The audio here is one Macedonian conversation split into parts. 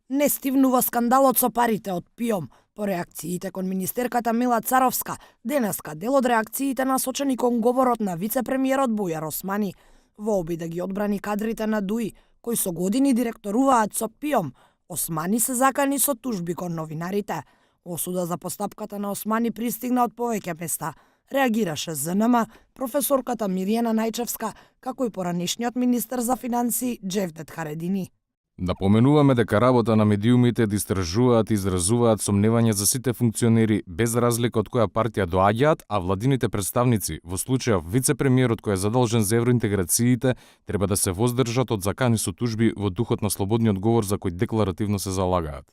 Не стивнува скандалот со парите од ПИОМ. По реакциите кон министерката Мила Царовска, денеска дел од реакциите насочени кон говорот на вице-премиерот Бујар Османи. Во обид да ги одбрани кадрите на ДУИ, кои со години директоруваат со ПИОМ, Османи се закани со тужби кон новинарите. Осуда за постапката на Османи пристигна од повеќе места. Реагираше ЗНМ, професорката Миријана Најчевска, како и поранешниот министер за финансии Джевдет Харедини. Напоменуваме дека работа на медиумите да истражуваат и изразуваат сомневања за сите функционери без разлика од која партија доаѓаат, а владините представници, во случајов вице-премиерот кој е задолжен за евроинтеграциите, треба да се воздржат од закани со тужби во духот на слободниот говор за кој декларативно се залагаат.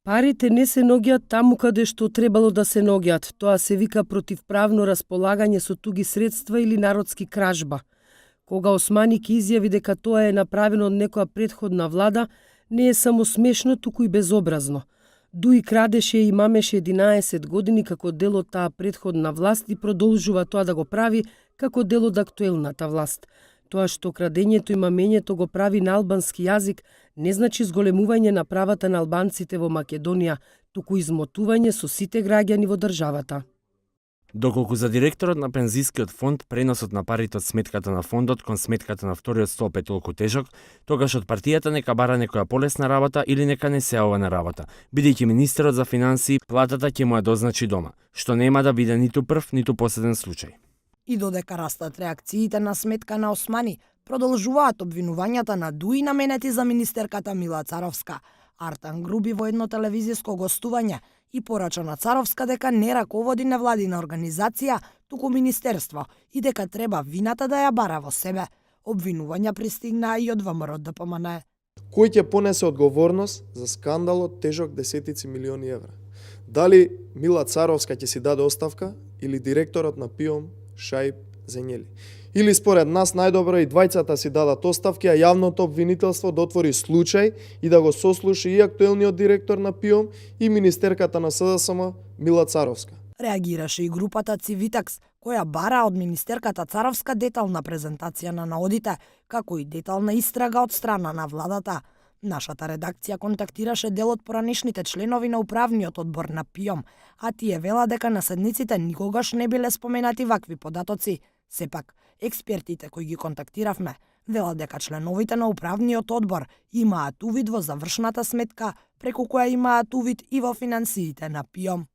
Парите не се наоѓаат таму каде што требало да се наоѓаат. Тоа се вика противправно располагање со туги средства или народски кражба. Кога Османи ќе изјави дека тоа е направено од некоја претходна влада, не е само смешно, туку и безобразно. Дуи крадеше и мамеше 11 години како дел од таа претходна власт и продолжува тоа да го прави како дел од актуелната власт. Тоа што крадењето и мамењето го прави на албански јазик не значи зголемување на правата на албанците во Македонија, туку измотување со сите граѓани во државата. Доколку за директорот на пензискиот фонд преносот на парите од сметката на фондот кон сметката на вториот столб е толку тежок, тогаш од партијата нека бара некоја полесна работа или нека не се јавува на работа, бидејќи министерот за финансии платата ќе му ја дозначи дома, што нема да биде ниту прв, ниту последен случај. И додека растат реакциите на сметка на Османи, продолжуваат обвинувањата на ДУИ наменети за министерката Мила Царовска. Артан Груби во едно телевизиско гостување и порача на Царовска дека не раководи невладина организација, туку министерство и дека треба вината да ја бара во себе. Обвинувања пристигнаа и од ВМРО ДПМН. Кој ќе понесе одговорност за скандалот тежок десетици милиони евра? Дали Мила Царовска ќе си даде оставка или директорот на ПИОМ Шаип Зенјели? Или според нас најдобро и двајцата си дадат оставки, а јавното обвинителство да отвори случај и да го сослуши и актуелниот директор на ПИОМ и министерката на СДСМ Мила Царовска. Реагираше и групата Цивитакс, која бара од министерката Царовска детална презентација на наодите, како и детална истрага од страна на владата. Нашата редакција контактираше дел од поранешните членови на управниот одбор на ПИОМ, а тие вела дека на седниците никогаш не биле споменати вакви податоци. Сепак, експертите кои ги контактиравме велат дека членовите на управниот одбор имаат увид во завршната сметка, преку која имаат увид и во финансиите на ПИОМ.